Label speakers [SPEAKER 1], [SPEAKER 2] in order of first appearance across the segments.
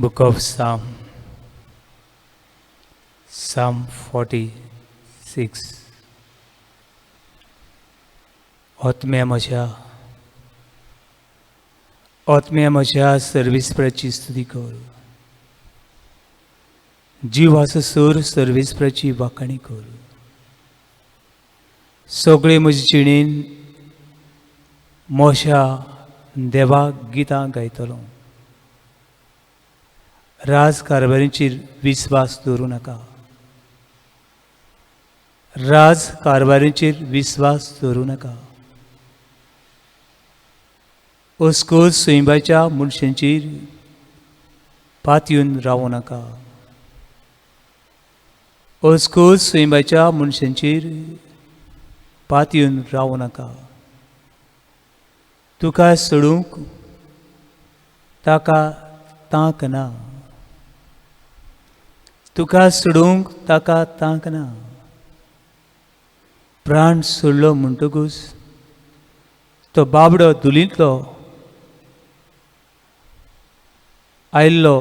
[SPEAKER 1] Book of Psalm, Psalm 46. आत्म्या म्हज्या, आत्म्या म्हज्या सर्वेस्पराची स्तुती कर. जीव आसा सर सर्वेस्पराची वाखाणी कर. सगळे म्हजे जिणेन म्हज्या देवाक गितां गायतलो. राज कारभारीचेर विस्वास दवरूं नाका. राज कारभारीचेर विस्वास दवरूं नाका. अस्कोत सैंबाच्या मनशांचेर पातयेवन रावूं नाका. अस्कोत सैंबाच्या मनशांचेर पातयेवन रावूं नाका. तुका सोडूंक ताका तांक ना. तुका सोडूंक ताका तांक ना. प्राण सोडलो म्हणटकूच तो बाबडो धुलींतलो आयिल्लो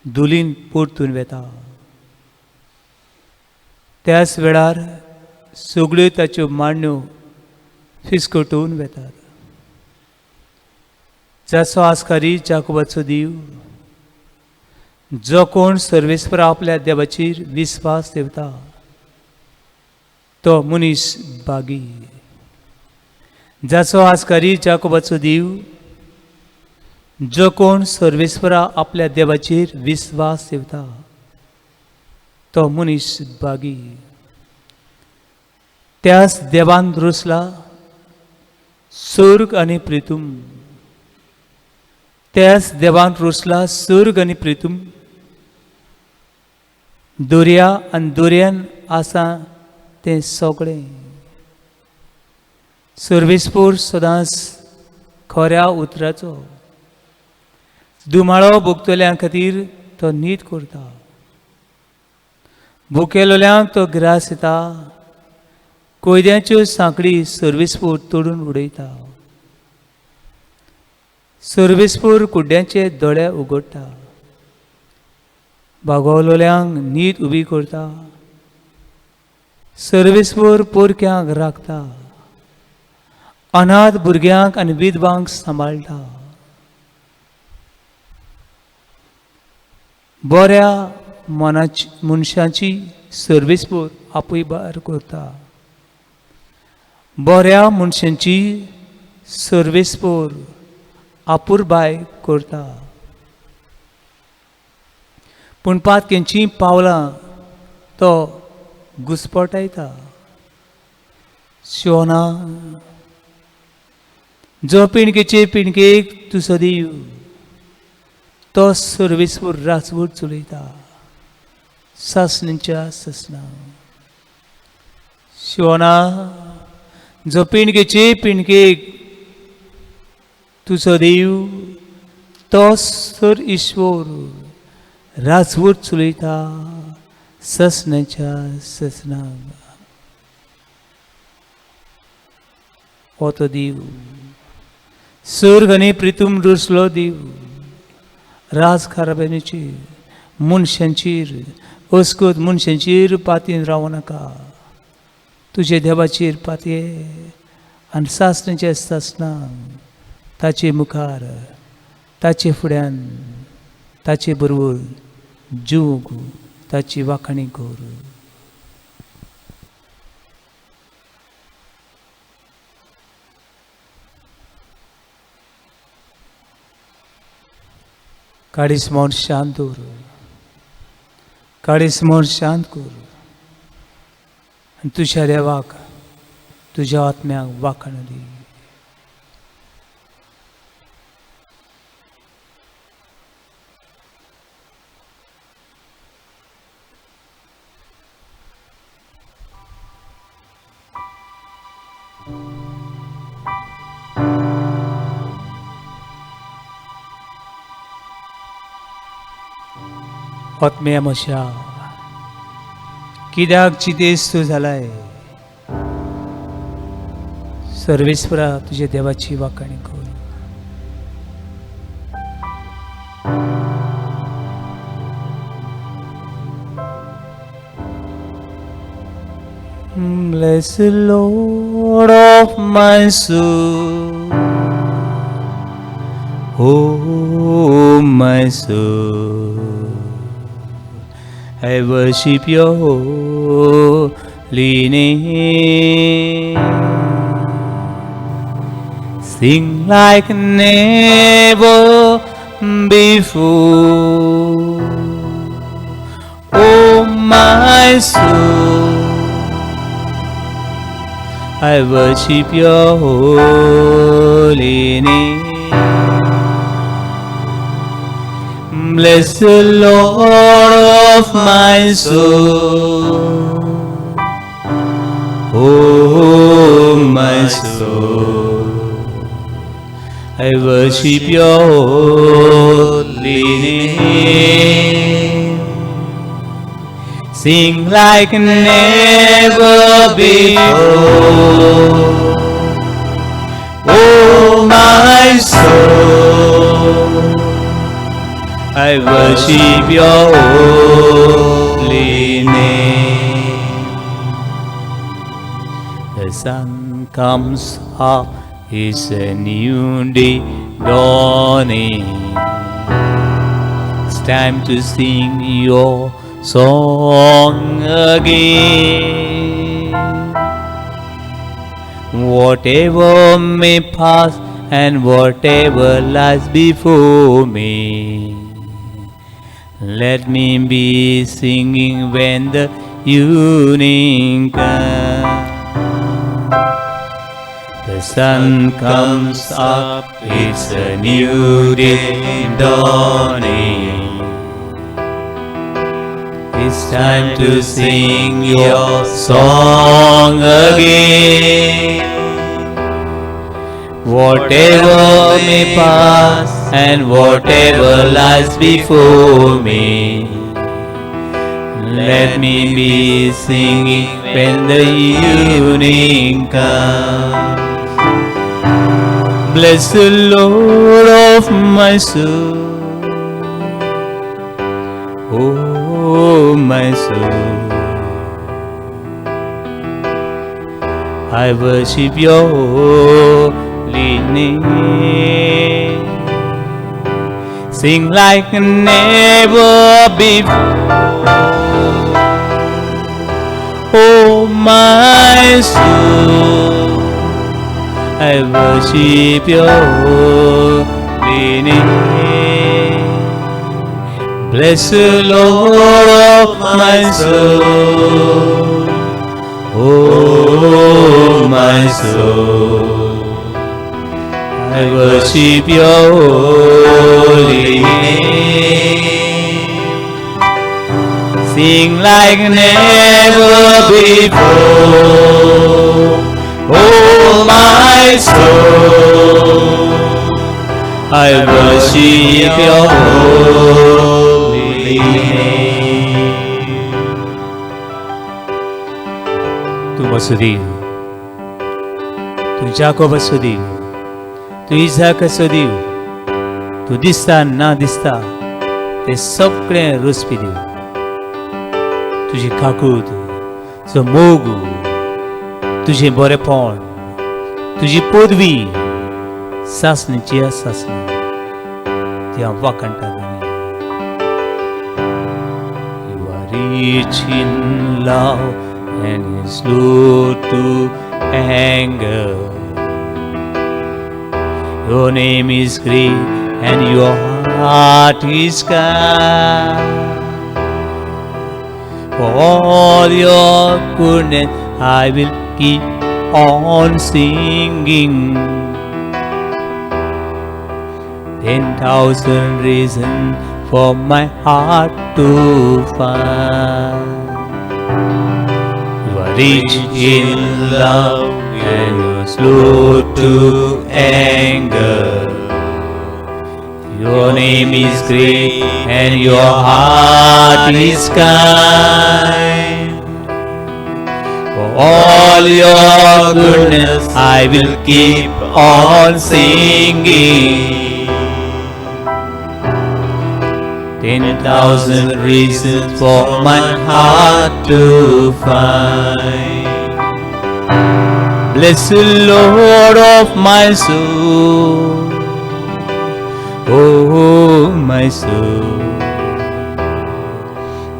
[SPEAKER 1] धुलीन परतून वेता. त्याच वेळार सगळ्यो ताच्यो मांडण्यो फिसकटून वेतात. जाचो आस्कारी जाकोबाचो देव, जो कोण सर्वेस्पर आपल्या देवाचेर विस्वास ठेवता तो मनीस बागी. जाचो आस्कारी जाकोबाचो देव, जो कोण सर्वेस्परा आपल्या देवाचेर विस्वास ठेवता तो मनीस बागी. त्याच देवान रुसला सर्ग आनी प्रितूम. त्याच देवान रुसला सर्ग आनी प्रितूम. दर्या आनी दर्यान आसा तें सगळें. सर्वेस्पोर सदांच खऱ्या उतराचो दुमाळो भोगतल्यां खातीर तो नीत करता. भुकेलोल्यांक तो ग्रास दिता. कोयद्यांच्यो सांकळी सर्वेस्पोर तोडून उडयता. सर्वेस्पोर कुड्ड्यांचे दोळे उगडटा. बागवलोल्यांक नीत उबी करता. सर्वेस्पोर पोरक्यांक राखता. अनाथ भुरग्यांक आनी विधवांक सांबाळटा. बऱ्या मनाची मनशांची सर्वेस्पोर आपूय बार करता. बऱ्या मनशांची सर्वेस्पोर आपुरबाय करता. पूण पातकेंची पावलां तो घुस्पटायता. शिवना जो पिणकेचे पिणकेक तुजो देव तो सर्वेस्पोर राजवट चलयता सासणीच्या ससना. शिवना जो पिणकेचे पिणकेक तुजो देव तो सर ईश्वर राजवट चलयता ससण्याच्या ससना. हो तो देव सर्ग आनी प्रितूम रुसलो देव राज कारभारीचेर मनशांचेर अस्कत मनशांचेर पातयेन रावूं नाका. तुजे देवाचेर पातये आनी सासण्याचे सासना ताचे मुखार ताचे फुड्यान ताचे बरोबर जिवंक ताची वाखाणी कर. काडीस मन शांत दवर. काडीस मन शांत कर आनी तुज्या देवाक तुज्या आत्म्याक वाखाण दी. आत्म्या म्हज्या कित्याक चिंतेस्त तूं जालाय? सर्वेस्परा तुज्या देवाची वाखाणी कर. Bless the Lord of my soul. Oh, my soul, I worship your holy name. Sing like never before. Oh, my soul, I worship your holy name. Bless the Lord of my soul. Oh, my soul, I worship your holy name. Sing like never before. Oh, my soul, I worship your holy name. The sun comes up, it's a new day dawning. It's time to sing your song again. Whatever may pass and whatever lies before me, let me be singing when the evening comes. The sun comes up, it's a new day dawning. It's time to sing your song again. Whatever may pass and whatever lies before me, let me be singing when the evening comes. Bless the Lord of my soul. Oh, my soul, I worship your holy name. Sing like never before. Oh, my soul, I worship your holy name. Bless the Lord of my soul. Oh, my soul, I worship your holy name. Sing like never before. Oh, my soul, I worship your holy name. तूं वसुदेव, तूं जाकोब वसुदेव, तूं इजाक वसुदेव, तूं दिसता ना दिसता ते सगळें रचपी देव. तुजी काकूत, तुजो मोग, तुजें बरेपण, तुजी पदवी सासणीची सासणी ती हांव वाखाणटा. You are rich in love and slow to anger. Your name is great and your heart is kind. For all your goodness I will keep on singing. 10,000 reasons for my heart to find. You are rich in love and you are slow to anger. Your name is great and your heart is kind. For all your goodness I will keep on singing. 10,000 reasons for my heart to find. Bless the Lord of my soul, oh my soul.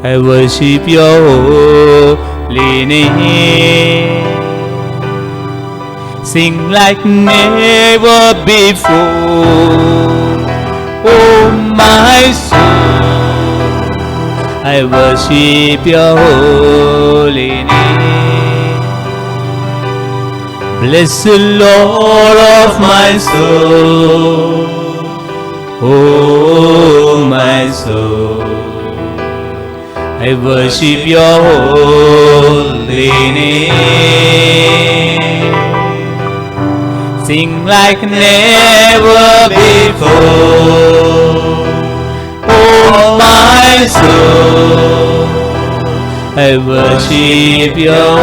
[SPEAKER 1] I worship your holy name. Sing like never before, oh my soul. I worship your holy name. Bless the Lord of my soul, oh my soul. I worship your holy name. Sing like never before, oh my soul. I worship your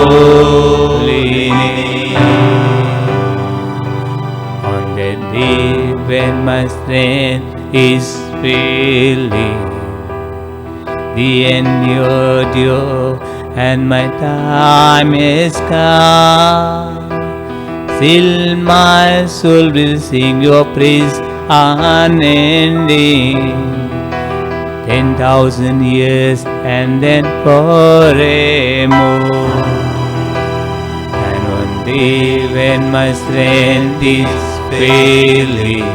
[SPEAKER 1] holy name. On the day when my strength is failing, the end your due and my time is come, still my soul will sing your praise unending. 10,000 years and then forevermore. And one day when my strength is failing,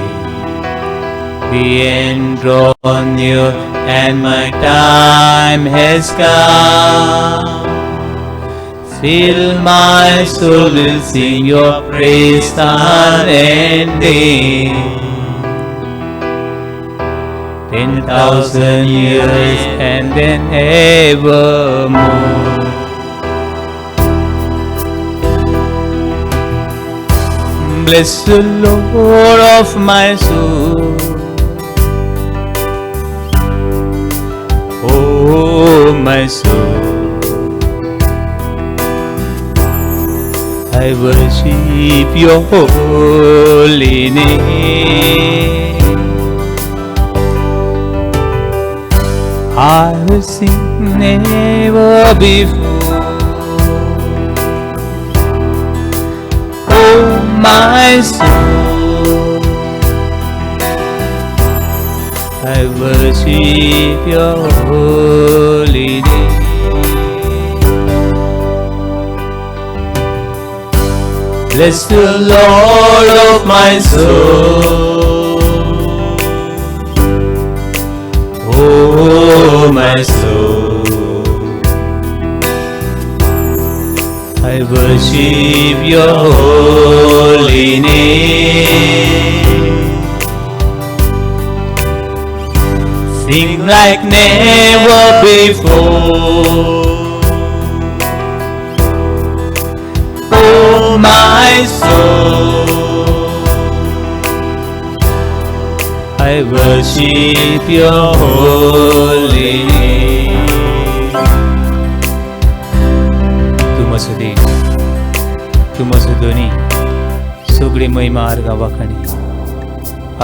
[SPEAKER 1] the end draw near and my time has come, still my soul will sing your praise unending. 10,000 years and then evermore. Bless the Lord of my soul, oh my soul. I worship your holy name. I will sing never before, oh my soul. I worship your holy name. Bless the Lord of my soul, oh my soul. I worship your holy name. Sing like never before, oh my soul. I worship your holy name. तूं म्हजो देव, तूं म्हजो धनी, सगळी महिमा आर्गां वाखाणी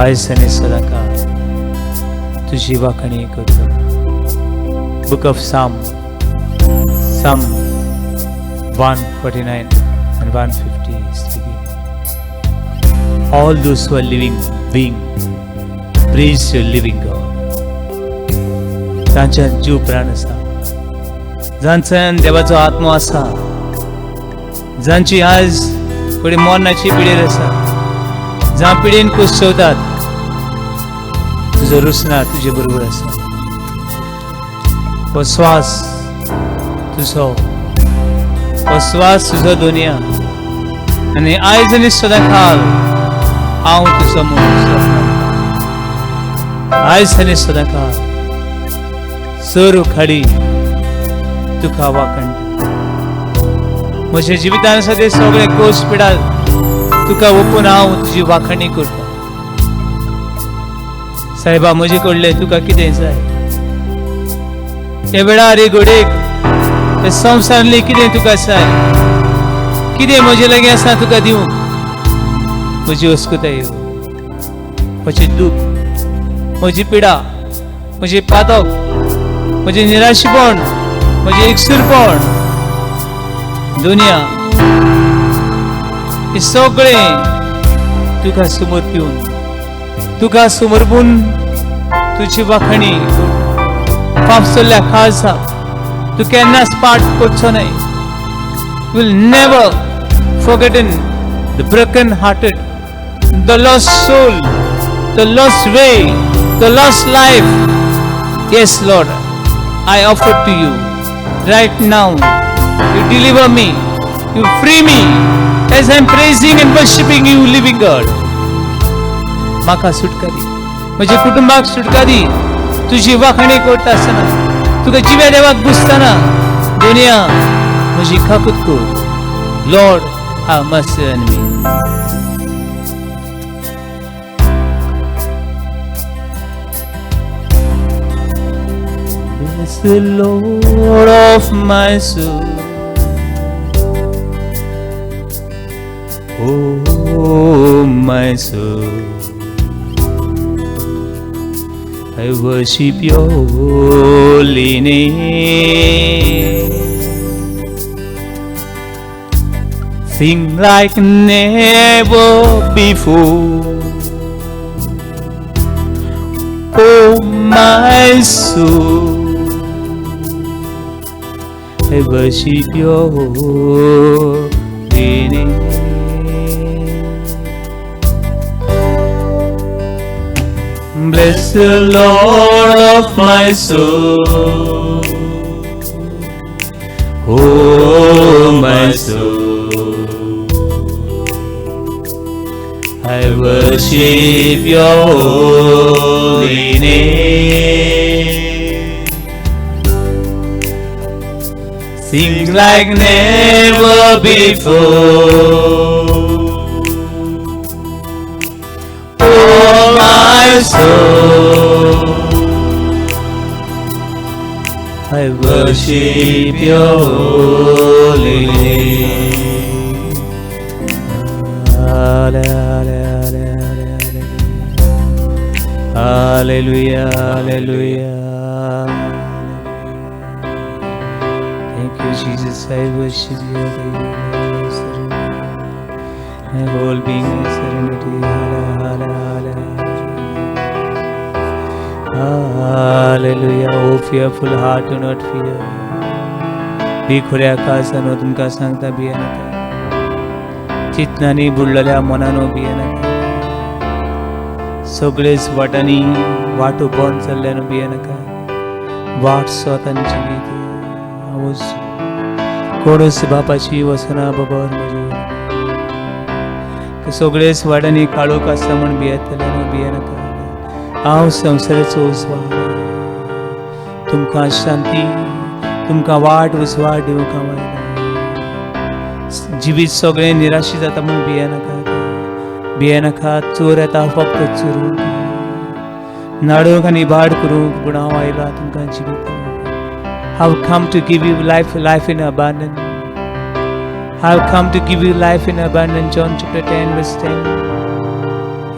[SPEAKER 1] आयज आनी सदांकाळ तुजी वाखाणी करता. Book of Psalm, Psalm 149 and 150 speaking. All those who are living being, praise your living God. तांच्यान जीव प्राण आसा, जांच्यान देवाचो आत्मो आसा, जांची आज फुडें मरणाची पिढेर आसा, जां पिढेन कुसवतात, तुजो रुसना तुजे बरोबर आसा. हो स्वास तुजो, हो स्वास तुजो दुनिया आनी आयज आनी सदांकाळ हांव तुजो म्हूण. आयज आनी सदांकाळ सर्व खाडी तुका वाखणटा. म्हज्या जिवितान आसा ते सगळे कोश पिडा तुका ओपून हांव तुजी वाखाणी करता. साहेबा, म्हजे कडले तुका कितें जाय? हे वेळार हे घडयेक हे संवसारांतलें कितें तुका जाय? कितें म्हजे लागीं आसा तुका दिवंक? म्हजी अस्कुताय, म्हजें दूख, म्हजी पिडा, म्हजें पातक, म्हजें निराशेपण, म्हजें एकसूरपण, दुनिया हें सगळें तुका समर्पिवन, तुका समर्पून तुजी वाखणी फाफसल्या खासा तूं केन्नाच पाट करचो न्हय. Will never forgotten the broken hearted, the lost soul, the lost way, the lost life. Yes, Lord, I offer to you right now. You deliver me, you free me as I am praising and worshipping you, living God. म्हाका सुटका दी, म्हज्या कुटुंबाक सुटका दी. तुजी वाखाणी करता आसतना, तुका जिव्या देवाक पुजतना दुनिया म्हजी खाकूत कर. Lord, have mercy on me. Bless the Lord of my soul. Oh, my soul, I worship your holy name. Sing like never before. Oh, my soul, I worship your holy name. Bless the Lord of my soul. Oh, my soul, I worship your holy name. Sing like never before. Oh, my soul, I worship your holy name. Hallelujah, hallelujah. Thank you, Jesus. I worship you. My whole being is surrendered to you. Hallelujah. O fearful heart, do not fear. बी खोऱ्या काळजानो तुमकां सांगता भियेनाका. चिंतनांनी बुडलेल्या मनानो भियेनाका. सगळेच वाटांनी वाटो बंद जाल्ल्यानो भियेनाका. वाट स्वता आनी जिवीत हांवूच कोणूच बापाची वसना बगर म्हज्या. सगळेच वाटांनी काळोख आसा म्हूण भियेतल्यानो भियेनाका. हांव संवसाराचो उजवाड. तुमकां शांती, तुमकां वाट उजवाड दिवंक हांव आयला. जिवीत सगळें निराशी जाता म्हूण भियेनाका. भियेनाका. चोर येता फक्त चोरूंक, नाडूंक आनी इबाड करूंक, पूण हांव आयला तुमकां जिवीत. I have come to give you life, life in abundance. I have come to give you life in abundance. John chapter 10 verse 10.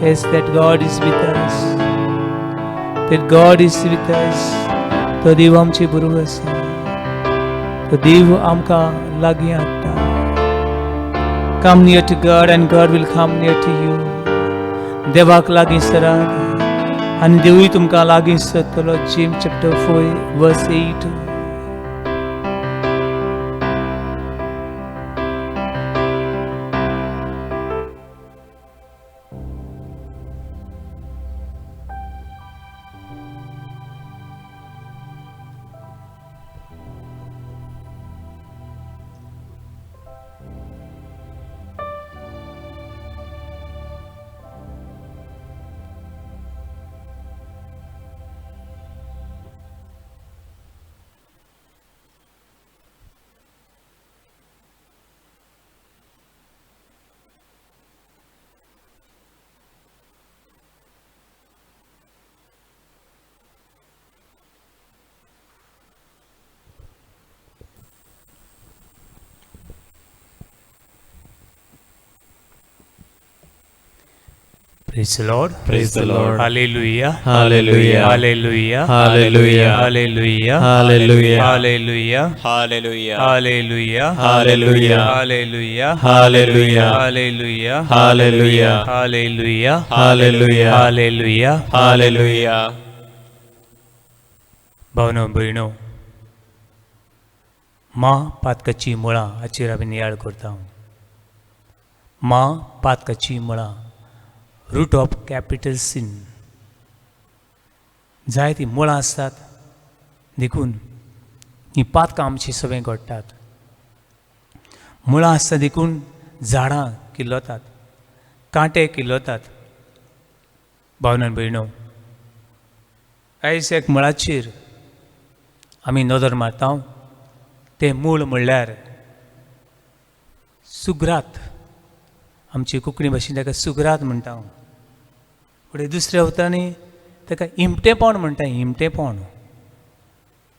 [SPEAKER 1] Yes, that God is with us. That God is with us. तो देव आमचे बरोबर आसा. तो देव आमकां लागीं हाडटा. Come near to God and God will come near to you. देवाक लागीं सरात आनी देवूय तुमकां लागीं सरतलो. James chapter 4 verse 8. Praise the Lord.
[SPEAKER 2] Praise the Lord.
[SPEAKER 1] Hallelujah.
[SPEAKER 2] Hallelujah.
[SPEAKER 1] Hallelujah.
[SPEAKER 2] Hallelujah.
[SPEAKER 1] Hallelujah.
[SPEAKER 2] Hallelujah.
[SPEAKER 1] Hallelujah.
[SPEAKER 2] Hallelujah.
[SPEAKER 1] Hallelujah.
[SPEAKER 2] Hallelujah.
[SPEAKER 1] Hallelujah.
[SPEAKER 2] Hallelujah.
[SPEAKER 1] Hallelujah.
[SPEAKER 2] Hallelujah.
[SPEAKER 1] Hallelujah.
[SPEAKER 2] Hallelujah.
[SPEAKER 1] Hallelujah.
[SPEAKER 2] Hallelujah.
[SPEAKER 1] भावनो भयणो, मां पातकाची मुळां हाचेर आमी नियाळ करता. मां पातकाची मुळां, रूट ऑफ कॅपिटल सीन. जायतीं मुळां आसतात, देखून हीं पातकां आमची सगळीं घडटात. मुळां आसता देखून झाडां किल्लतात, कांटे किल्लतात. भावना भयणो, आयज एक मुळाचेर आमी नदर मारता, तें मूळ म्हणल्यार सुग्रात. आमची कोंकणी भाशेन ताका सुग्रात म्हणटा. फुडें दुसऱ्या उतरांनी ताका इमटेपण म्हणटा, इमटेपण.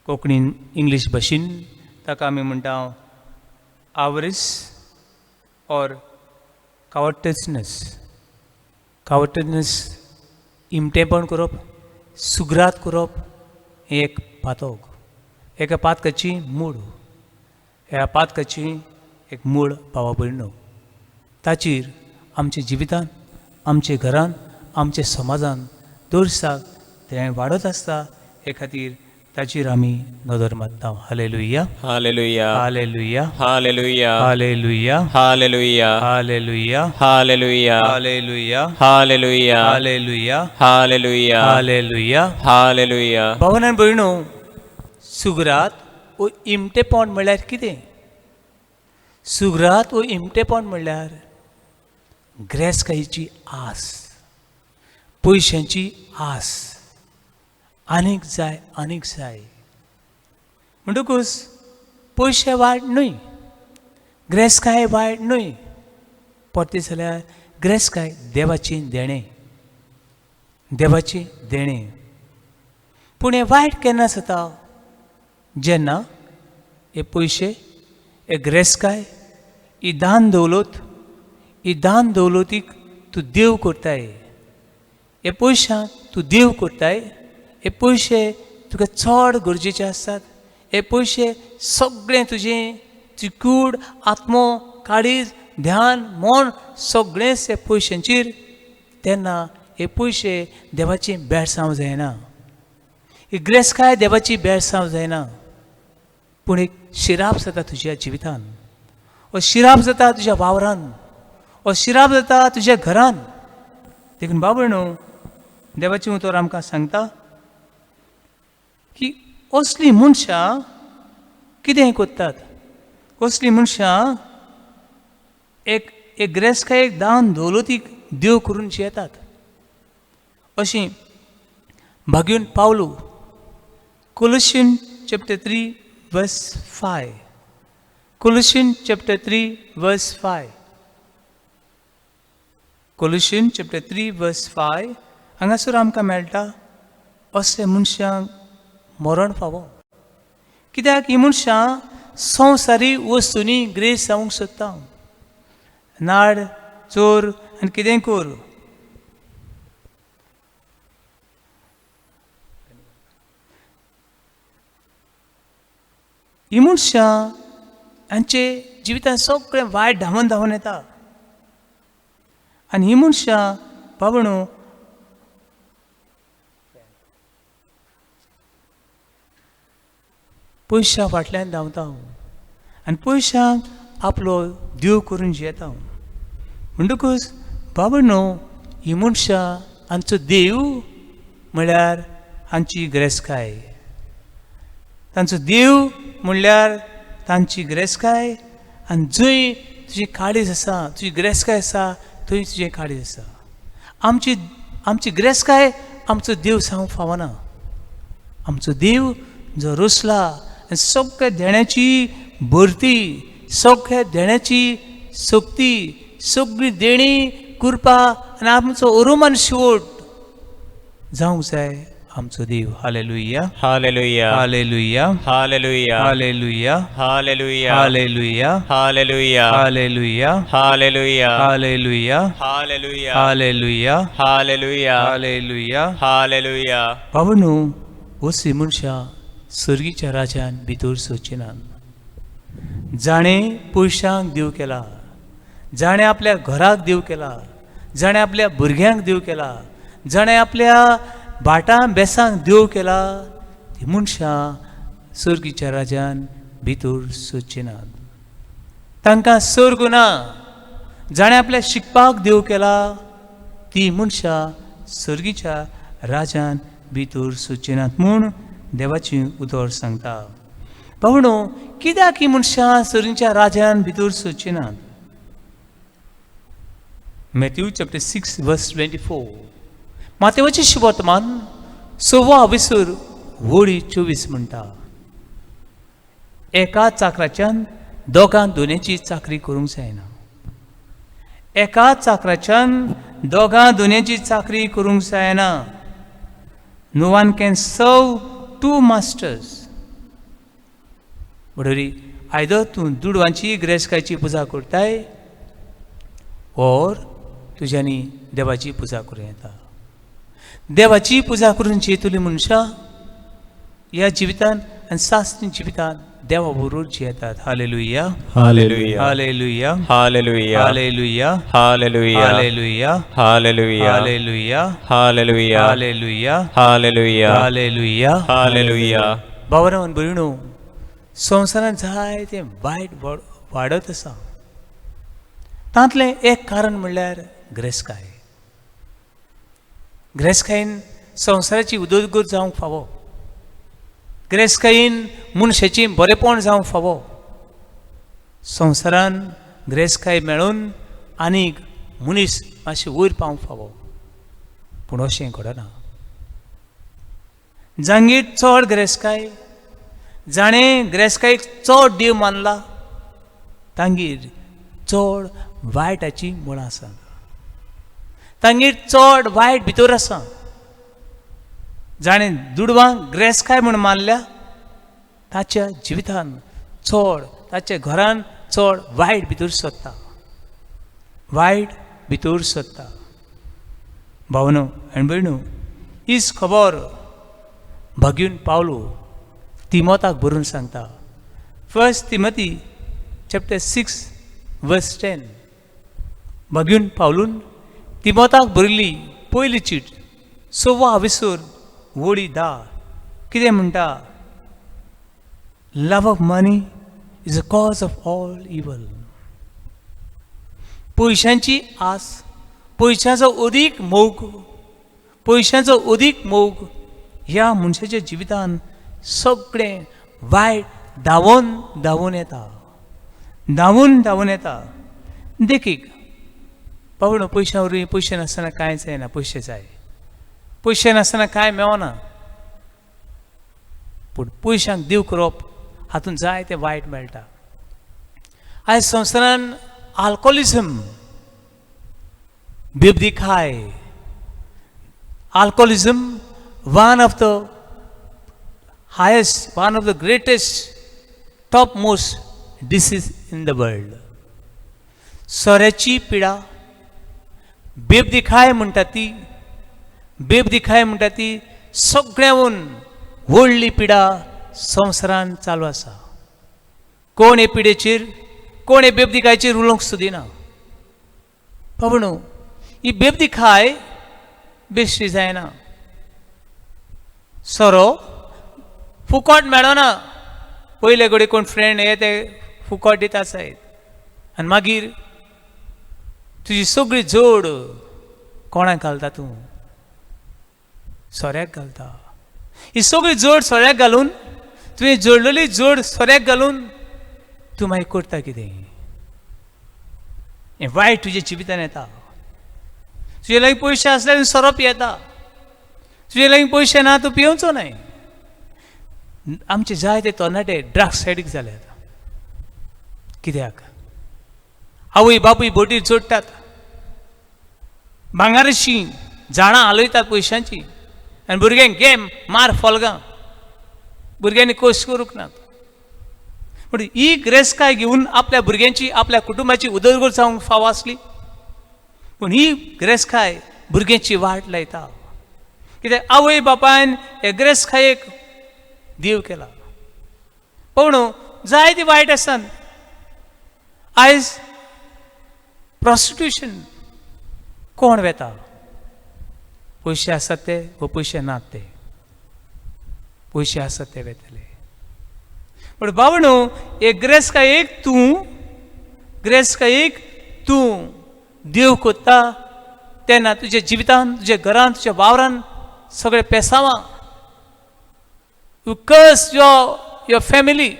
[SPEAKER 1] कोंकणीन इंग्लीश भाशेन ताका आमी म्हणटा आवरीस ऑर कावटसनस. कावटसनस, इमटेपण करप, सुग्रात करप हें एक पातक, एका पातकाची मूळ. ह्या पातकाची एक मूळ भावा भयणो, ताचेर आमच्या जिवितान, आमच्या घरान, आमच्या समाजान दर दिसाक तें वाडत आसता. हे खातीर ताचेर आमी नदर मारता. Hallelujah.
[SPEAKER 2] Hallelujah.
[SPEAKER 1] Hallelujah.
[SPEAKER 2] Hallelujah.
[SPEAKER 1] Hallelujah.
[SPEAKER 2] Hallelujah.
[SPEAKER 1] Hallelujah.
[SPEAKER 2] Hallelujah.
[SPEAKER 1] Hallelujah.
[SPEAKER 2] Hallelujah.
[SPEAKER 1] Hallelujah.
[SPEAKER 2] Hallelujah.
[SPEAKER 1] Hallelujah.
[SPEAKER 2] Hallelujah.
[SPEAKER 1] भावना भयणो, सुग्रात वो इमटेपण म्हणल्यार कितें? सुग्रात वो इमटेपण म्हणल्यार ग्रेसकायेची आस, पयशांची आस, आनीक जाय, आनीक जाय. म्हणटकूच पयशे वायट न्हय, ग्रेसकाय वायट न्हय. परतें जाल्यार ग्रेसकाय देवाचें देणें, देवाचें देणें. पूण हें वायट केन्ना जाता? जेन्ना हे पयशे, हे ग्रेसकाय, ही दान दवलत, ही दान दवलतीक तूं देव करताय. हे पयशांक तूं देव करताय. हे पयशे तुका चड गरजेचे आसतात. हे पयशे सगळें तुजें, तुजी कूड, आत्मो, काळीज, ध्यान, मन सगळेंच हे पयशांचेर. तेन्ना हे पयशे देवाची बेळसांव जायना, ही ग्रेसकाय देवाची बेळसांव जायना, पूण एक शिराप जाता तुज्या जिवितान, हो शिराप जाता तुज्या वावरान, हो शिराप जाता तुज्या घरान. देखून बाबा न्हू, देवाचें उतर आमकां सांगता की असलीं मनशां कितें करतात? असलीं मनशां एक एक ग्रेसकायेक, दान दवलतीक देव करून जियेतात. अशीं भाग्यून Pavlu, Colossian chapter 3 verse 5, Colossian chapter 3 verse 5, Colossian chapter 3 verse 5, हांगासर आमकां मेळटा असले मनशांक मरण फावो. कित्याक ही मनशां संवसारी वस्तूंनी ग्रेस जावंक सोदता, नाड चोर आनी कितेंय कर. ही मनशां हांचे जिवितांत सगळें वायट धांवन धांवन येता. आनी ही मनशां बाबणो पयशां फाटल्यान धांवता आनी पयशांक आपलो देव करून जियेता. म्हणटकूच बाबा, ही मनशां हांचो देव म्हळ्यार हांची ग्रेसकाय, तांचो देव म्हणल्यार तांची ग्रेसकाय. आनी जंय तुजी काळीज आसा, तुजी ग्रेसकाय आसा, थंय तुजें काळीज आसा. आमची आमची ग्रेसकाय आमचो देव सांगूंक फावना. आमचो देव जो रचला आनी सगळ्या देण्याची भरती, सगळ्या देण्याची शक्ती, सगळी देणी, कृपा आनी आमचो अरुमान शेवट जावंक जाय आमचो देव. Hallelujah.
[SPEAKER 2] Hallelujah.
[SPEAKER 1] Hallelujah.
[SPEAKER 2] Hallelujah.
[SPEAKER 1] Hallelujah.
[SPEAKER 2] Hallelujah.
[SPEAKER 1] Hallelujah.
[SPEAKER 2] Hallelujah.
[SPEAKER 1] Hallelujah.
[SPEAKER 2] Hallelujah.
[SPEAKER 1] Hallelujah.
[SPEAKER 2] Hallelujah.
[SPEAKER 1] Hallelujah.
[SPEAKER 2] Hallelujah.
[SPEAKER 1] Hallelujah.
[SPEAKER 2] Hallelujah.
[SPEAKER 1] बाबा, असली मनशां सर्गीच्या राज्यान भितर सरची नात. जाणें पयशांक देव केला, जाणें आपल्या घराक देव केला, जाणें आपल्या भुरग्यांक देव केला, जाणें आपल्या भाटां बेसांक देव केला, ती मनशां सर्गीच्या राज्यान भितर सरची नात. तांकां सर्ग ना. जाणें आपल्या शिकपाक देव केला, ती मनशां सर्गीच्या राज्यान भितर सरची नात म्हूण देवाचें उतर सांगता. भावणो, कित्याक ही मनशां सर्गीच्या राज्यान भितर सरची नात? Matthew chapter 6 verse 24, मातेवाचें शुभवर्तमान 6वा विसर वळी 24 म्हणटा, एका चाकराच्यान दोगां दोन्याची चाकरी करूंक जायना. एका चाकराच्यान दोगां दोन्याची चाकरी करूंक जायना. No one can serve two masters. म्हणटरी आयदर तूं दुडवांची गिरेस्तकायेची पुजा करताय ओर तुज्यांनी देवाची पुजा करूं येता. देवाची पुजा करून जियेतली मनशां ह्या जिवितान आनी सासणी जिवितान देवा बरोबर जियेतात. Hallelujah.
[SPEAKER 2] Hallelujah.
[SPEAKER 1] Hallelujah.
[SPEAKER 2] Hallelujah.
[SPEAKER 1] Hallelujah.
[SPEAKER 2] Hallelujah.
[SPEAKER 1] Hallelujah.
[SPEAKER 2] Hallelujah.
[SPEAKER 1] Hallelujah.
[SPEAKER 2] Hallelujah.
[SPEAKER 1] Hallelujah.
[SPEAKER 2] Hallelujah.
[SPEAKER 1] Hallelujah.
[SPEAKER 2] Hallelujah.
[SPEAKER 1] भावानो आनी भयणो, संवसारांत जायतें वायट वाडत आसा. तांतलें एक कारण म्हणल्यार ग्रेसकाय. ग्रेसकायेन संवसाराची उदरगत जावंक फावो, ग्रेसकायेन मनशाची बरेपण जावंक फावो. संवसारान ग्रेसकाय मेळून आनीक मनीस मातशें वयर पावंक फावो, पूण अशें घडना. जांगेर चड ग्रेसकाय, जाणें ग्रेसकायेक चड देव मानला, तांगेर चड वायटाची मुळां आसा, तांगेर चड वायट भितर आसा. जाणें दुडवांक ग्रेसकाय म्हूण मानल्या, ताच्या जिवितान चड, ताच्या घरान चड वायट भितर सरता, वायट भितर सरता. भावनो आनी भयणो, हीच खबर भाग्यून पावलो तिमोताक बरोवन सांगता. First Timothy chapter 6 verse 10. भाग्यून पावलून तिमोताक बरयल्ली पयली चीट, 6वा विसर वळी 10 कितें म्हणटा? Love of money is a cause of all evil. पयशांची आस, पयशांचो अदीक मोग, पयशांचो अदीक मोग ह्या मनशाच्या जिवितान सगळें वायट धांवून धांवून येता, धांवून धांवून येता. देखीक पावणो, पयशां वरवीं, पयशे नासतना कांयच जायना. पयशे जाय, पयशे नासतना कांय मेळना. पूण पयशांक देव करप हातूंत जायतें वायट मेळटा. आयज संवसारान आल्कोलिजम, बेबदीखाय, alcoholism, one of the highest, one of the greatest, top most disease in the world. सोऱ्याची पिडा, बेबदिखाय म्हणटा ती, बेबदिखाय म्हणटा ती सगळ्याहून व्हडली पिडा संवसारान चालू आसा. कोण हे पिडेचेर, कोण हे बेबदिखायचेर उलोवंक सोदिना. बाबणो, ही बेबदिखाय बेश्टी जायना. सोरो फुकट मेळना. पयले कडेन कोण फ्रेंड हे ते फुकट दिता आसात आनी मागीर तुजी सगळी जोड कोणाक घालता तूं? सोऱ्याक घालता. ही सगळी जोड सोऱ्याक घालून, तुवें जोडलेली जोड सोऱ्याक घालून तूं मागीर करता कितें? हें वायट तुज्या जिवितान येता. तुजे लागीं पयशे आसल्यार सोरो पियेता, तुजे लागीं पयशे ना तूं पियोवचो न्हय. आमचे जायते तरणाटे ड्रग्स एडिक्ट जाल्यात. कित्याक? आवय बापूय बोटीर जोडटात, भांगाराची झाडां हालयतात पयशांची आनी भुरग्यांक घे मार फोलगां, भुरग्यांनी कश्ट करूंक नात. पूण ही गिरेस्तकाय घेवन आपल्या भुरग्यांची आपल्या कुटुंबाची उदरगत जावंक फावो आसली, पूण ही गिरेस्तकाय भुरग्यांची वाट लायता. कित्याक आवय बापायन हे गिरेस्तकायेक देव केला. पूण जायती वायट आसतात. आयज प्रोस्टिट्यूशन कोण वेता, पयशे आसात ते वो पयशे नात ते, पयशे आसात ते वेतले. पूण बावणू एक गिरेस्तकायेक तूं, गिरेस्तकायेक तूं देव कोत्ता तेन्ना तुज्या जिवितान, तुज्या घरान, तुज्या वावरान सगळे पेसावां. You curse your family.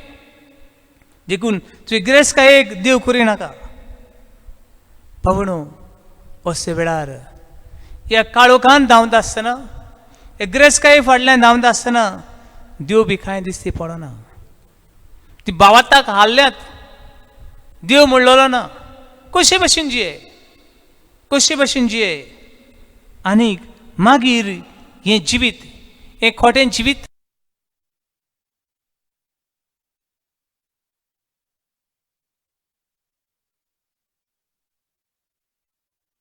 [SPEAKER 1] देखून तुवें गिरेस्तकायेक देव करी नाका. बावणू अशे वेळार ह्या काळोखान धांवता आसतना, हे गिरेस्तकाये फाटल्यान धांवता आसतना देव बी कांय दिसती पडना. ती बावाताक हाडल्यात, देव म्हणलेलो ना. कशे भशेन जिये, कशे भशेन जिये. आनीक मागीर हें जिवीत, हें खोटें जिवीत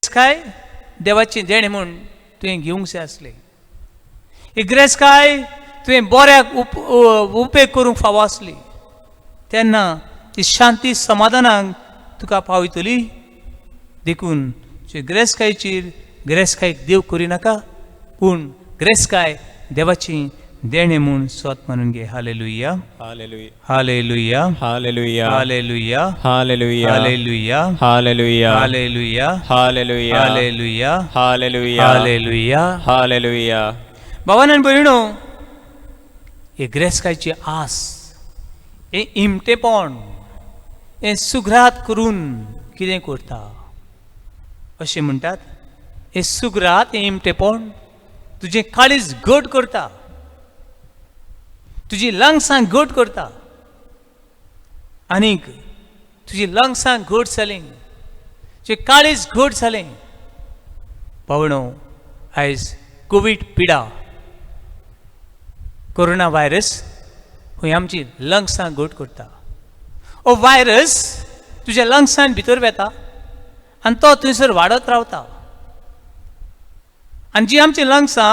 [SPEAKER 1] काय देवाचें देणें म्हूण तुवें घेवंक जाय आसलें. ही गिरेस्तकाय तुवें बऱ्याक उपेग करूंक फावो आसली, तेन्ना ती शांती समाधानाक तुका पावयतली. देखून तुजे गिरेस्तकायेचेर गिरेस्तकायेक देव करिनाका, पूण गिरेस्तकाय देवाची देणें म्हूण स्वत मानून घे. Hallelujah,
[SPEAKER 2] hallelujah,
[SPEAKER 1] hallelujah,
[SPEAKER 2] hallelujah,
[SPEAKER 1] hallelujah,
[SPEAKER 2] hallelujah,
[SPEAKER 1] hallelujah,
[SPEAKER 2] hallelujah,
[SPEAKER 1] hallelujah,
[SPEAKER 2] hallelujah,
[SPEAKER 1] hallelujah,
[SPEAKER 2] hallelujah,
[SPEAKER 1] hallelujah,
[SPEAKER 2] hallelujah.
[SPEAKER 1] भावान आनी भयणो, हे गिरेस्तकायची आस, हें इमटेपण, हें सुग्रात करून कितें करता अशें म्हणटात. हें सुग्रात, हें इमटेपण तुजें काळीज घट करता, तुजी लंग्सां घट करता. आनीक तुजी लंग्सां घट जालीं, तुजें काळीज घट जालें. पावणो आयज कोवीड पिडा, कोरोना व्हायरस खंय आमची लंग्सां घट करता. हो व्हायरस तुज्या लंग्सान भितर वेता आनी तो थंयसर वाडत रावता. आनी जी आमची लंग्सां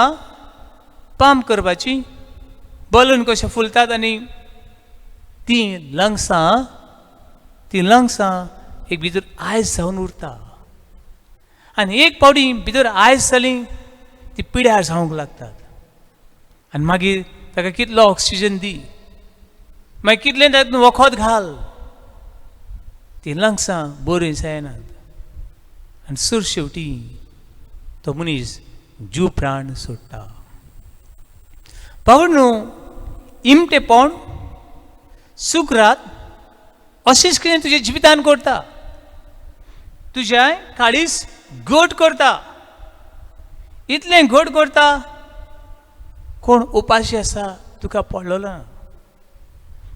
[SPEAKER 1] पंप करपाची, बलून कशें फुलतात, आनी ती लंग्सां, ती लंग्सां एक भितर आयस जावन उरता. आनी एक पावटी भितर आयस जाली ती पिड्यार जावंक लागतात. आनी मागीर ताका कितलो ऑक्सिजन दी, मागीर कितलें तातूंत वखद घाल, ती लंग्सां बरीं जायनात. आनी सुर शेवटी तो मनीस जीव प्राण सोडटा. भावनो, इमटेपण, सुग्रात अशेंच कितें तुज्या जिवितान करता, तुज्या काळीज घट करता. इतलें घट करता, कोण उपाशी आसा तुका पडलेलो ना.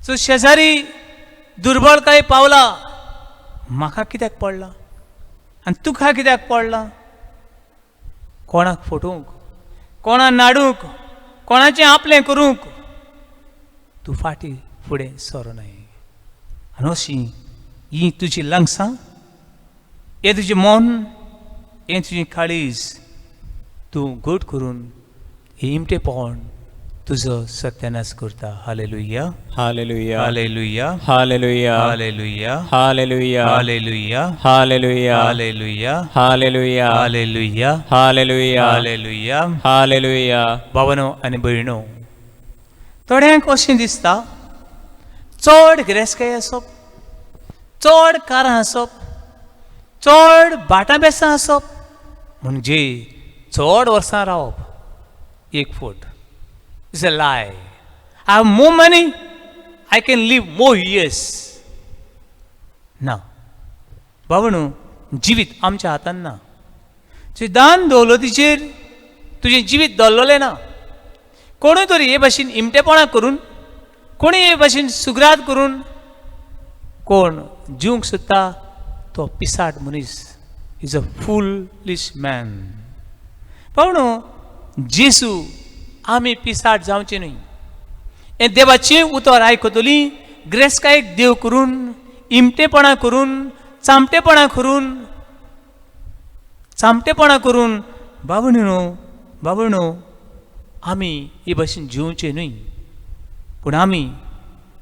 [SPEAKER 1] सो शेजारी दुर्बळकाय पावला, म्हाका कित्याक पडला आनी तुका कित्याक पडला? कोणाक फटोवंक, कोणाक नाडूंक, कोणाचें आपलें करूंक तूं फाटीं फुडें सरोनाय. आनी अशी ही तुजी लंग्सां, हें तुजें मन, हें तुजें काळीज तूं घट करून हें इमटेपण तुजो सत्यानाश करता. Hallelujah,
[SPEAKER 2] hallelujah,
[SPEAKER 1] hallelujah,
[SPEAKER 2] hallelujah,
[SPEAKER 1] hallelujah,
[SPEAKER 2] hallelujah,
[SPEAKER 1] hallelujah,
[SPEAKER 2] hallelujah,
[SPEAKER 1] hallelujah,
[SPEAKER 2] hallelujah,
[SPEAKER 1] hallelujah,
[SPEAKER 2] hallelujah,
[SPEAKER 1] hallelujah.
[SPEAKER 2] Hallelujah.
[SPEAKER 1] भावनो आनी भयणो, थोड्यांक अशें दिसता चड गिरेस्तकाय आसप, चड कारां आसप, चड भाटां बेसां आसप म्हणजे चड वर्सां रावप. एक foot is a lie. I have more money, I can live more years. ना बाबणू, जिवीत आमच्या हातान ना. तुजें दान दौलतीचेर तुजें जिवीत दवरलें ना. कोणूय तरी हे भाशेन इमटेपणां करून, कोणूय हे भाशेन सुग्रात करून कोण जिवंक सोदता तो पिसाट मनीस, is a foolish man. पावणू, जेजू आमी पिसाट जावचें न्हय. हें देवाचें उतर आयकतली ग्रेसकायेक देव करून, इमटेपणां करून, चामटेपणां करून, चामटेपणां करून बाबणो बाबणो आमी हे भशेन जिवचें न्हय. पूण आमी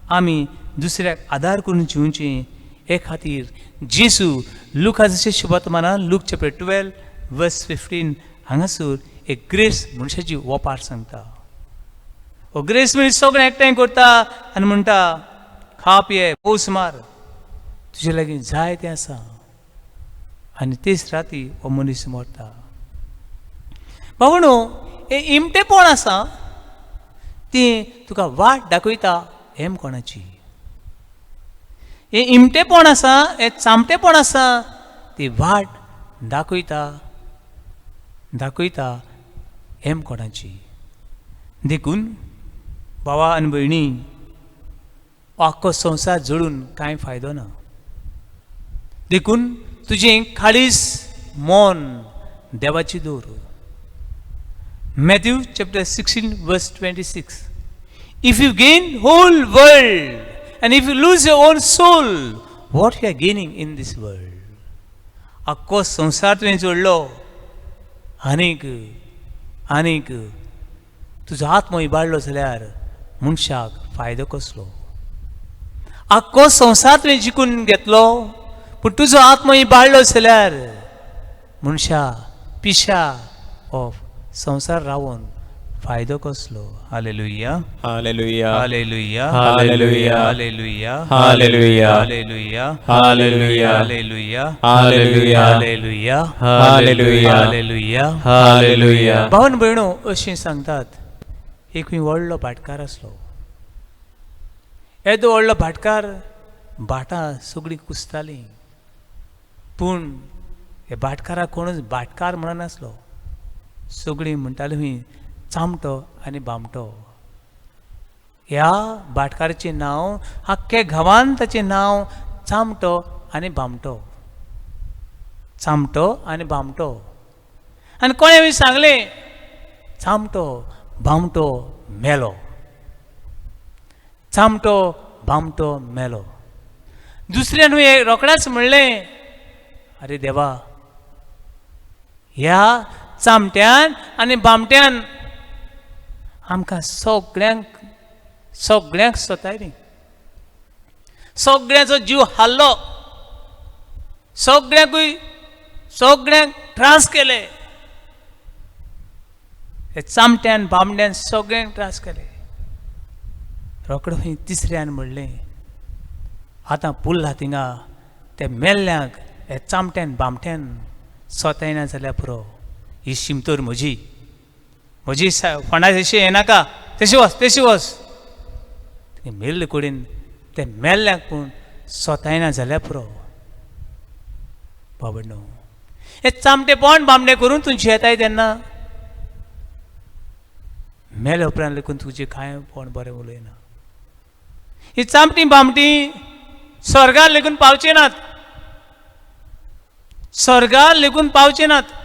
[SPEAKER 1] आमी दुसऱ्याक आदार करून जिवचें. हे खातीर जेजू लुकाचे शुभवर्तमानान लूक चॅप्टर 12 वर्स 15 हांगासर एक ग्रेस मनशाची ओपार सांगता. हो ग्रेस मनीस सगळें एकठांय करता आनी म्हणटा खा पिये पोस मार, तुजे लागीं जाय तें आसा. आनी तेच राती हो मनीस मरता. बाबणो हें इमटेपण आसा ती तुका वाट दाखयता हेम कोणाची. हें इमटेपण आसा, हें चामटेपण आसा, ती वाट दाखयता दाखयता हेम कोणाची. देखून भावा आनी भयणी, आख्खो संवसार जोडून कांय फायदो ना. देखून तुजें खाळीस मन देवाची दवर. Matthew chapter 16 verse 26, if you gain whole world and if you lose your own soul, what you are gaining in this world. आख्खो संवसार तुवें जोडलो आनीक आनीक तुजो आत्मो इबाडलो जाल्यार मनशाक फायदो कसलो? आख्खो संवसार तुवें जिखून घेतलो पूण तुजो आत्मो इबाडलो जाल्यार मनशा पिशा हो संवसार रावोन फायदो कसलो? Hallelujah,
[SPEAKER 2] hallelujah,
[SPEAKER 1] hallelujah,
[SPEAKER 2] hallelujah,
[SPEAKER 1] hallelujah,
[SPEAKER 2] hallelujah,
[SPEAKER 1] hallelujah,
[SPEAKER 2] hallelujah,
[SPEAKER 1] hallelujah,
[SPEAKER 2] hallelujah,
[SPEAKER 1] hallelujah,
[SPEAKER 2] hallelujah,
[SPEAKER 1] hallelujah,
[SPEAKER 2] hallelujah.
[SPEAKER 1] भावन भयणो अशें सांगतात, एक व्हडलो भाटकार आसलो. येदो व्हडलो भाटकार, भाटां सगळीं कुसतालीं, पूण हे भाटकाराक कोणूच भाटकार म्हणनासलो. सगळीं म्हणटालीं खंय चामटो आनी बामटो. ह्या भाटकाराचें नांव आख्ख्या गांवान ताचें नांव चामटो आनी बामटो, चामटो आनी बामटो. आनी कोणें बी सांगलें चामटो बामटो मेलो, चामटो बामटो मेलो. दुसऱ्यान रोखडेंच म्हणलें, आरे देवा, ह्या चामट्यान आनी बामट्यान आमकां सगळ्यांक सगळ्यांक सतायलीं, सगळ्यांचो जीव हाल्लो, सगळ्यांकूय सगळ्यांक त्रास केले. हे चामट्यान बामट्यान सगळ्यांक त्रास केले. रोकडो खंय तिसऱ्यान म्हणलें, आतां पुरला थिंगा ते मेल्ल्यांक हे चामट्यान बामट्यान सोतायना जाल्यार पुरो. ही शिमतोर म्हजी, म्हजी फोंडा जशी येनाका, तशी वच तशी वच. मेल्ले कडेन ते मेल्ल्यांक पूण सोतायना जाल्यार पुरो. बाबडनो, हे चामटेपण बामणे करून तूं जियेताय तेन्ना मेले उपरांत लेगून तुजें कांय कोण बरें उलयना. ही चामटी बामटी स्वर्गार लेगून पावचे नात, स्वर्गार लेगून पावचे नात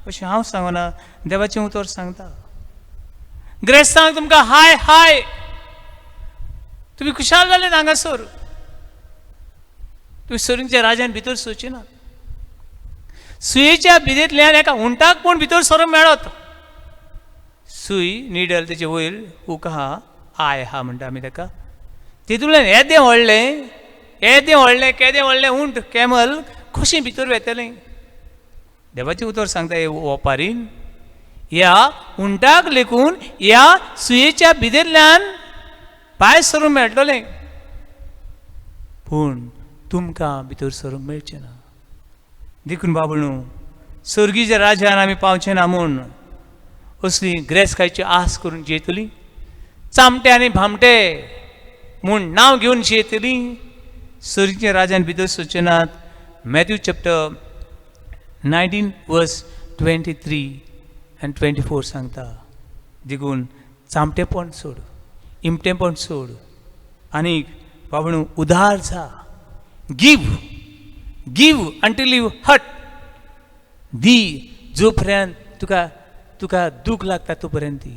[SPEAKER 1] अशें हांव सांगना, देवाचें उतर सांगता. ग्रेस्तांक तुमकां हाय हाय, तुमी खुशाल जाले हांगासर, तुमी सरींच्या राजान भितर सरचे नात. सुयेच्या भिदेंतल्यान एका उंटाक पूण भितर सरूंक मेळत. सूय निडल तेचे वयर हूक आहा, I आहा म्हणटा आमी ताका. तितूंतल्यान येदें व्हडलें येदें व्हडलें केदें व्हडलें उंट कॅमल कशें भितर वेतलें? देवाचें उतर सांगता हे ओपारीन, ह्या उंटाक लेखून ह्या सुयेच्या भितरल्यान भायर सरूंक मेळटलें, पूण तुमकां भितर सरूंक मेळचें ना. देखून बाबणू, सर्गीच्या राजान आमी पावचें ना म्हूण असली ग्रेसकायची आस करून जियेतली, चामटे आनी भामटे म्हूण नांव घेवन जियेतली, सर्गीच्या राजान भितर सरचें नात. Matthew chapter 19 verse 23 and 24 सांगता. देखून चामटेपण सोड, इमटेपण सोड, आनी बाबणू उदार जा. Give, give until you hurt. दी जो पर्यंत तुका तुका दूख लागता तो पर्यंत दी.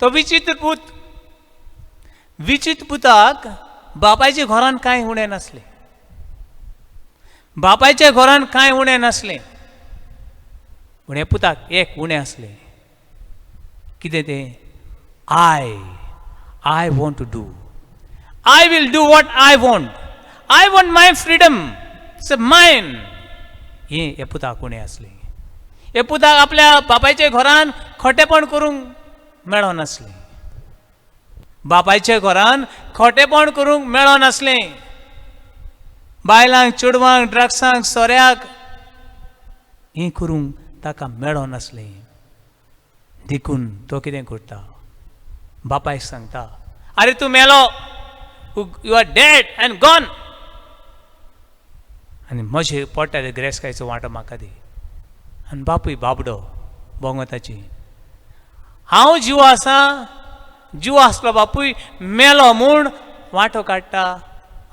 [SPEAKER 1] तो विचित्र पूत, विचित्र पुताक बापायच्या घरान कांय उणें नासलें, बापायच्या घरान कांय उणें नासलें, पूण हे पुताक एक उणें आसलें. कितें तें? I want to do, I will do what I want, I want my freedom, it's mine. हें हे पुताक उणें आसलें. हे पुताक आपल्या बापायच्या घरान खोटेपण करूंक मेळनासलें, बापायच्या घरान खोटेपण करूंक मेळनासलें. बायलांक, चेडवांक, ड्रग्सांक, सोऱ्याक हें करूंक ताका मेळनासलें. देखून तो कितें करता, बापायक सांगता, आरे तूं मेलो, you are dead and gone, आनी म्हजे पोटार गिरेस्तकायेचो वांटो म्हाका दी. आनी बापूय बाबडो बोंगोताची, हांव जीव आसा, जीव आसलो बापूय मेलो म्हूण वांटो काडटा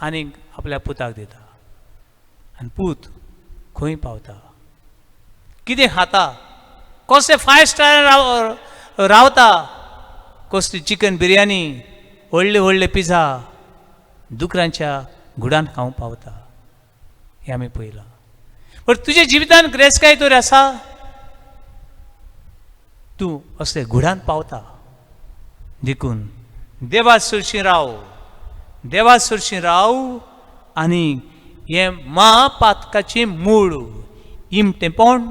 [SPEAKER 1] आनी आपल्या पुताक दिता. आनी पूत खंय पावता, कितें खाता, कसले 5 स्टार रावता, कसली चिकन बिरयानी, व्हडले व्हडले पिझ्झा दुकरांच्या गुडान खावंक पावता. हें आमी पळयलां. पण तुज्या जिवितान गिरेस्तकाय तर आसा, तूं असले गुडान पावता. देखून देवा सरशीं राव, देवा सरशीं राव आनी हें म्हापातकाचें मूळ इमटेपण,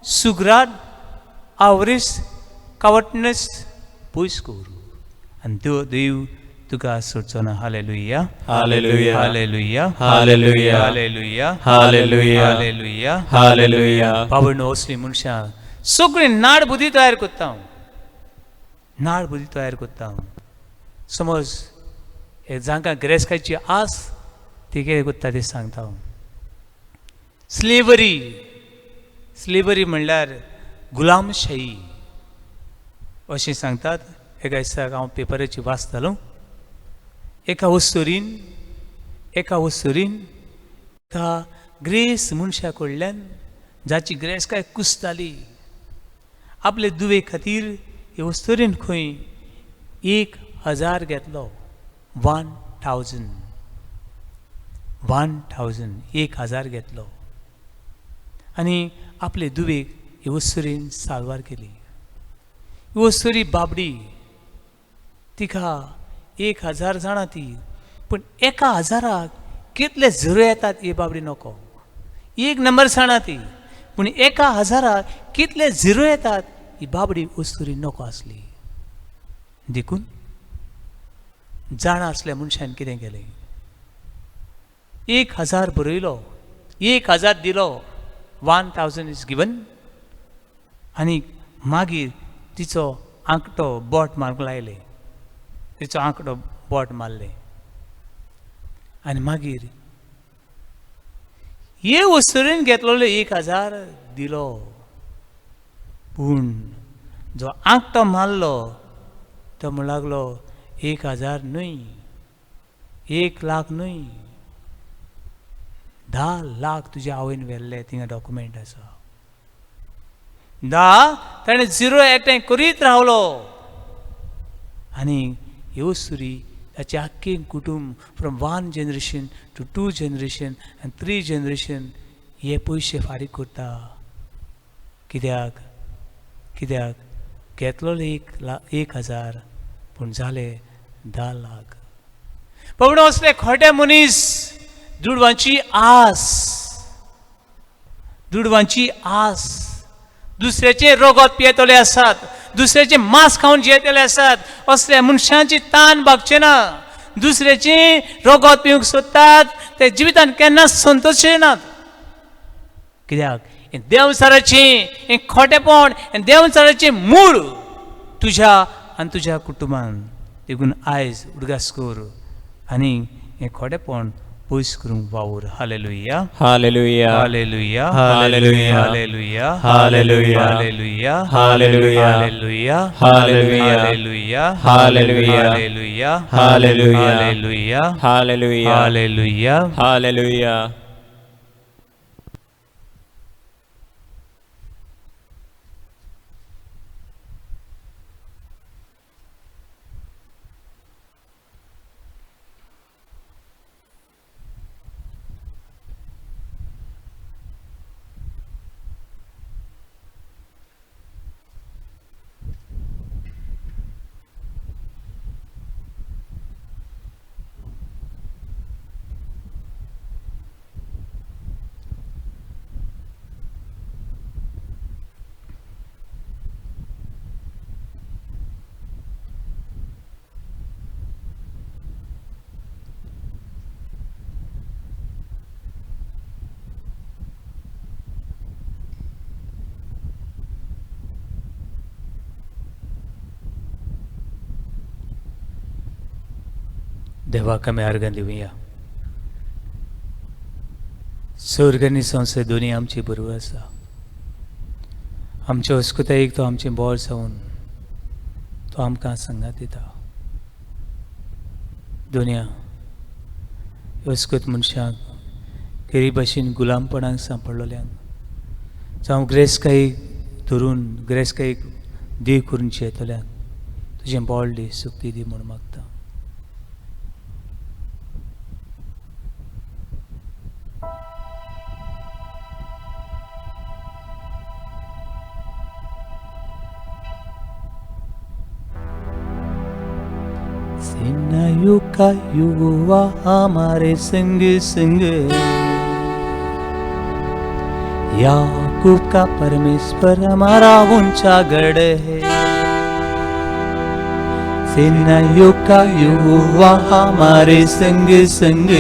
[SPEAKER 1] सुग्राट, आवरीस, कावटनेस पयस करू आनी देव तुका सोडचो ना. Hallelujah,
[SPEAKER 2] hallelujah,
[SPEAKER 1] hallelujah,
[SPEAKER 2] hallelujah,
[SPEAKER 1] hallelujah,
[SPEAKER 2] hallelujah,
[SPEAKER 1] hallelujah,
[SPEAKER 2] hallelujah.
[SPEAKER 1] बाबडनो असली मनशां सगळी नाड बुद्धी तयार करता हांव, नाड बुद्धी तयार करता हांव. समज हे जांकां गिरेस्तकायेची आस ती कितें करता तें सांगता हांव. स्लेवरी, स्लेवरी म्हणल्यार गुलामशाही अशें सांगतात. एका दिसाक हांव पेपराची वाचतालो, एका वस्तुरीन, एका वस्तुरीन एका ग्रेस मनशा कडल्यान जाची गिरेस्तकाय कुसताली आपले दुवे खातीर हे वस्तुरीन खंय 1000 घेतलो, 1000, 1000, 1000 घेतलो आनी आपले दुवेक हे वस्तुरीन साल्वार केली. ही वस्तुरी बाबडी, तिका 1000 जाणां ती, पूण 1000 कितले झिरो येतात हे बाबडी नको. एक नंबर जाणा ती, पूण 1000 कितले झिरो येतात ही बाबडी वस्तुरी नको आसली. देखून जाणा आसल्या मनशान कितें केलें, 1000 बरयलो, 1000 दिलो, 1000 is given, आनी मागीर तिचो आंकटो बोट मारूंक लायलें, तिचो आंकडो बोट मारलें आनी मागीर हे वस्तुरीन घेतलेलो 1000 दिलो, पूण जो आंकटो मारलो तो म्हणूंक लागलो 1000 न्हय, 1 लाख न्हय, 10 लाख तुज्या आवयन व्हेल्ले, थिंगा डॉक्युमेंट आसा. 10 ताणें झिरो एकठांय करीत रावलो आनी येवसुरी ताचें आख्खें कुटूंब from 1 generation to 2 generation आनी 3 जनरेशन हे पयशे फारीक करता. कित्याक? कित्याक घेतलो 1000 पूण जाले 10 लाख. पूण असले खोटे मनीस, दुडवांची आस, दुडवांची आस, दुसऱ्याचें रगत पियेतले आसात, दुसऱ्याचें मांस खावन जियेतले आसात. असल्या मनशांची तान भागचे ना, दुसऱ्याचें रगत पिवंक सोदतात, ते जिवितान केन्नाच संतोश नात. कित्याक? हें देंवचाराचें हें खोटेपण, हें देंवचाराचें मूळ तुज्या आनी तुज्या कुटुंबान. देखून आयज उडगास कर आनी हें खोटेपण पयस करूंक वावर. Hallelujah,
[SPEAKER 2] hallelujah,
[SPEAKER 1] hallelujah,
[SPEAKER 2] hallelujah,
[SPEAKER 1] hallelujah,
[SPEAKER 2] hallelujah,
[SPEAKER 1] hallelujah,
[SPEAKER 2] hallelujah,
[SPEAKER 1] hallelujah,
[SPEAKER 2] hallelujah,
[SPEAKER 1] hallelujah,
[SPEAKER 2] hallelujah,
[SPEAKER 1] hallelujah,
[SPEAKER 2] hallelujah,
[SPEAKER 1] hallelujah,
[SPEAKER 2] hallelujah,
[SPEAKER 1] hallelujah,
[SPEAKER 2] hallelujah.
[SPEAKER 1] देवाक आमी आर्गां दिवया. स्वर्ग आनी संवसार दोनी आमची बरोबर आसा. आमच्या अस्कुतायेक तो आमचें बळ जावन तो आमकां सांगात दिता. दुनिया अस्कूत मनशांक गरीब भाशेन गुलामपणाक सांपडलेल्यांक जावं ग्रेसकायेक धरून ग्रेसकायेक दी करून जियेतल्यांक तुजें बळ दी, सुक्ती दी म्हूण मागता. सेनायों का युवा हमारे संग संग, याकूब का परमेश्वर हमारा ऊंचा गढ़ है। सेनायों का युवा हमारे संग संग,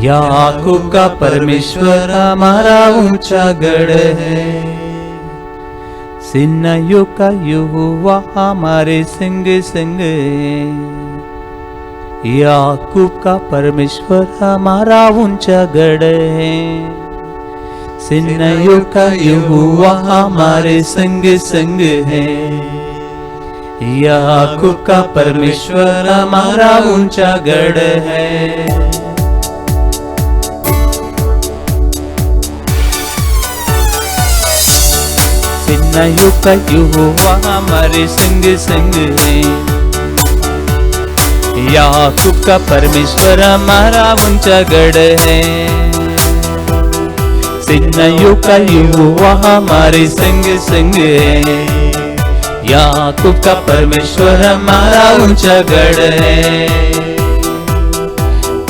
[SPEAKER 1] याकूब का परमेश्वर हमारा ऊंचा गढ़ है। सेनायों का यहोवा हमारे संग संग, याकूब का परमेश्वर हमारा ऊंचा गढ़ है। सेनायों का यहोवा हमारे संग संग है, याकूब का परमेश्वर हमारा ऊंचा गढ़ है। सेनायों का यहोवा हमारे संग संग है, याकूब का परमेश्वर हमारा ऊंचा गढ़ है। सेनायों का यहोवा हमारे संग संग है, याकूब का परमेश्वर हमारा ऊंचा गढ़ है।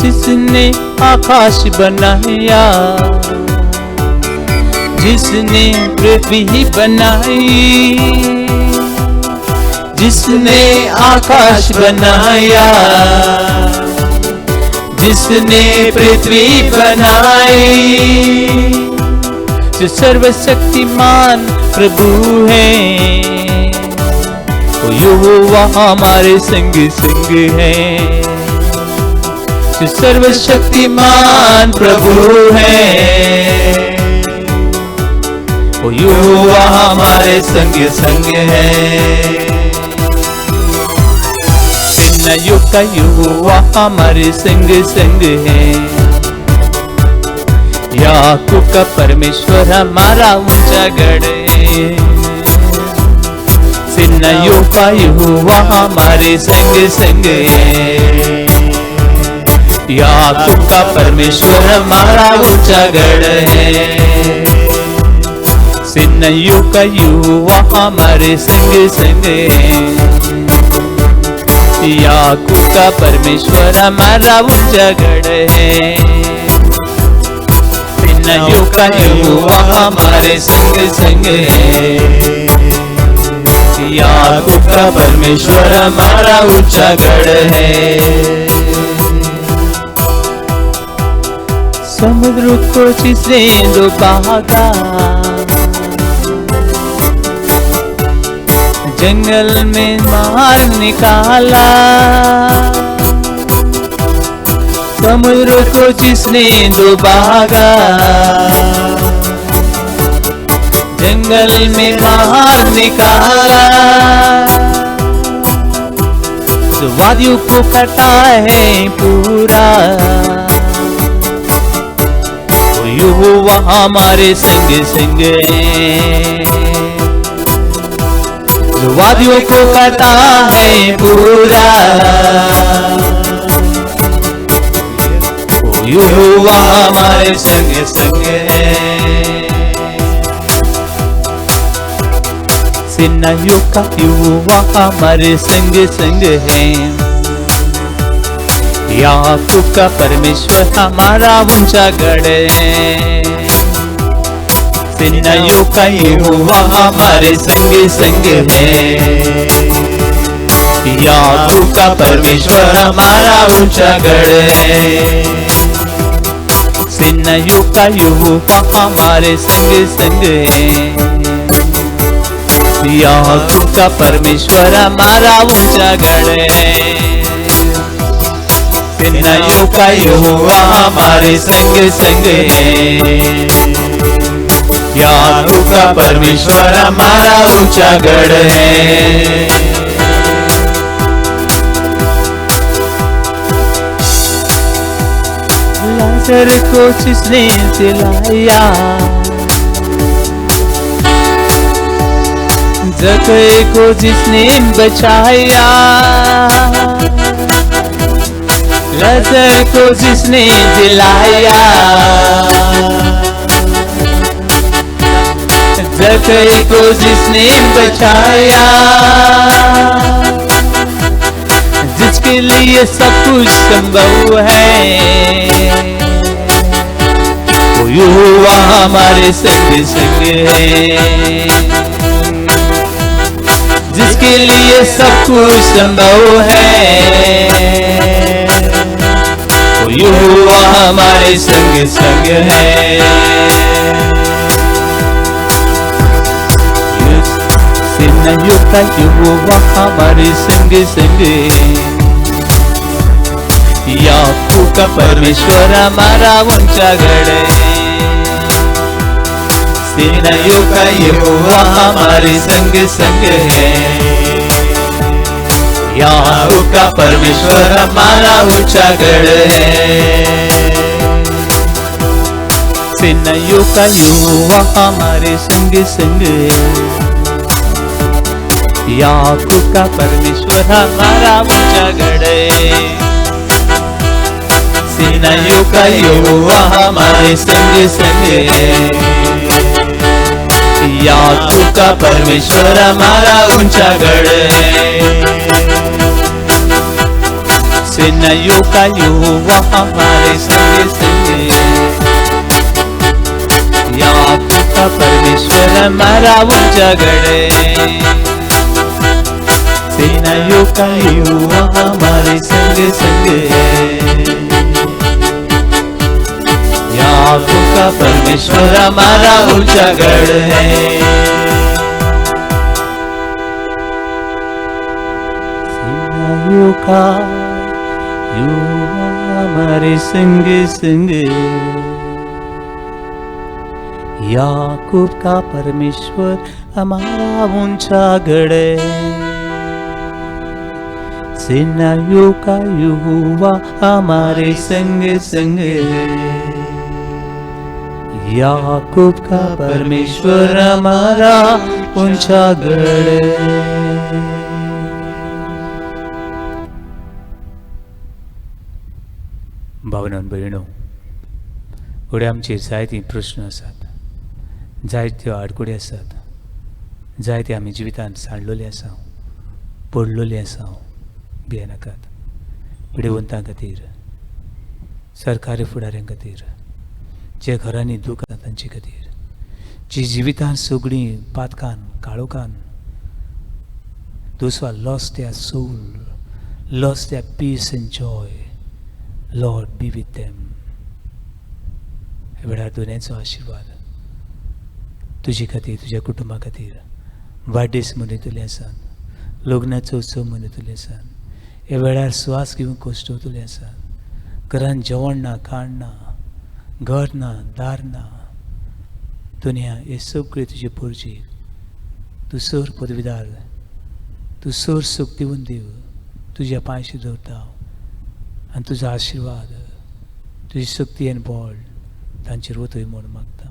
[SPEAKER 1] जिसने आकाश बनाया, जिसने पृथ्वी बनाई, जिसने आकाश बनाया, जिसने पृथ्वी बनाई, जो सर्वशक्तिमान प्रभु है, वो यहोवा हमारे संग संग है। जो सर्वशक्तिमान प्रभु है, वो यहोवा हमारे संग संग है। सेनायों का यहोवा हमारे संग संग है, याकूब का परमेश्वर हमारा ऊंचा गढ़ है। सेनायों का यहोवा हमारे संग संग है, याकूब का परमेश्वर हमारा ऊंचा गढ़ है। सेनायों का यहोवा हमारे संग संग है, याकूब का परमेश्वर हमारा ऊंचा गढ़ है। सेनायों का यहोवा हमारे संग संग है, याकूब का परमेश्वर हमारा ऊंचा गढ़ है। समुद्र को जिसने दो भागा, जंगल में मार निकाला, समुद्र को जिसने दो भागा, जंगल में मार निकाला, जो वादियों को कटा है पूरा, वो यहोवा हमारे संग संग है। वादियों को कटा है पूरा, वो यहोवा हमारे संग संग है। सेनायों का यहोवा हमारे संग संग है, याकूब का परमेश्वर हमारा ऊंचा गढ़ है। सेनायों का यहोवा हमारे संग संग है, याकूब का परमेश्वर हमारा ऊंचा गढ़ है। सेनायों का यहोवा हमारे संग संग है, याकूब का परमेश्वर हमारा ऊंचा गढ़ है। सेनाओं का यहोवा हमारे संग संग है। याकूब का परमेश्वर हमारा ऊंचा गढ़ है। लाजर को जिसने जिलाया, जकई को जिसने बचाया, लाजर को जिसने जिलाया, जकई को जिसने बचाया, जिसके लिए सब कुछ संभव है, वो यहोवा हमारे संग संग है। जिसके लिए सब कुछ संभव है, वो यहोवा हमारे संग संग है। सेनाओं का यहोवा हमारे संग संग है। याकूब का परमेश्वर हमारा ऊंचा गढ़ है। सेनाओं का यहोवा हमारे संग संग है। याकूब का परमेश्वर हमारा ऊंचा गढ़ है। सेनाओं का यहोवा हमारे संग संग है। याकूब का परमेश्वर हमारा ऊंचा गढ़ है। सेनाओं का यहोवा हमारे संग संग है। याकूब का परमेश्वर हमारा ऊंचा गढ़ है। सेनाओं का यहोवा हमारे संग संग है। याकूब का परमेश्वर हमारा ऊंचा गढ़ है। सेनाओं का यहोवा हमारे संग संग है। याकूब का परमेश्वर हमारा ऊंचा गढ़ है। सेनाओं का यहोवा हमारे संग संग, याकूब का परमेश्वर हमारा ऊंचा गढ़ है। सेनाओं का यहोवा हमारे संग संग है। याकूब का परमेश्वर हमारा ऊंचा गढ़ है। भावना भयणो, घडये आमचेर जायते प्रस्न आसात, जायत्यो आडकुडी आसात, जायते आमी जिवितांत सांडलेले आसा, पडलेले आसा। भियेनाकात। पिडेवंतां खातीर, सरकारी फुडाऱ्यां खातीर, जे घरांनी दूख आसा तांचे खातीर, जी जिवितान सगळीं पातकान काळोखान, those who are lost their soul, lost their peace and joy, Lord be with them. ह्या वेळार दोन्यांचो आशिर्वाद तुजे खातीर, तुज्या कुटुंबा खातीर। वाडदीस मनयतले आसात, लग्नाचो उत्सव मनयतले आसात, ह्या वेळार स्वास घेवंक कश्टवतले आसात, घरान जेवण ना, खाण ना, घर ना, दार ना, दुनिया हे सगळें तुजे पोरजी। तूं सर पदवीदार, तूं सर सूख दिवन दिव, तुज्या पांयशी दवरता आनी तुजो आशिर्वाद, तुजी शक्ती आनी बळ तांचेर वतय म्हूण मागता।